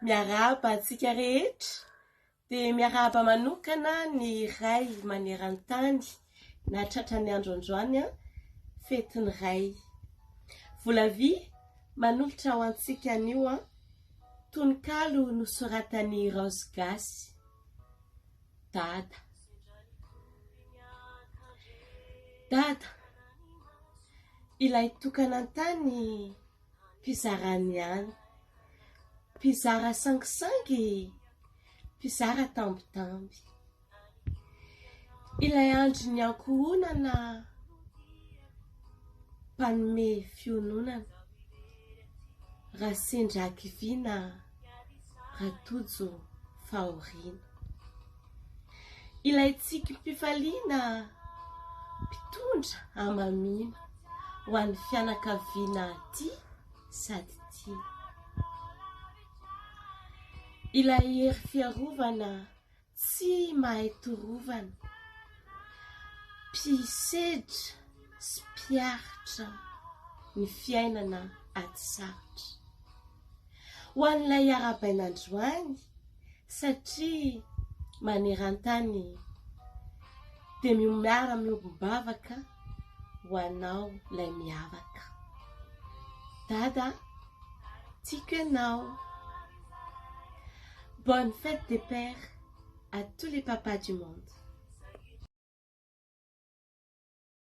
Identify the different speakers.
Speaker 1: Miarahaba antsika rehetra dia miarahaba manokana ny Ray maneran-tany nahatratra ny andro androany fetin'ny Ray. Volavy manolotra ho antsika anio tononkalo nosoratan'i Raozy Gasy, Dada. Dada, ilay tokana an-tany mpizara ny any, mpizara sangisangy, mpizara tambitamby. Ilay andrin'ny ankohonana mpanome fiononana, raha sendra hakiviana raha tojo fahoriana. Ilay tsikim-pifaliana mpitondra hamamiana ho an'ny fianakaviana tia sady tiana. Ilay hery fiarovana tsy mahay torovana, mpisedra sy mpiaritra ny fiainana ady sarotra. Ho an'ilay arahabaina androany satria maneran-tany dia miara-miombom-bavaka ho anao ilay miavaka. Dada a, tiako ianao. Bonne fête des pères à tous les papas du monde.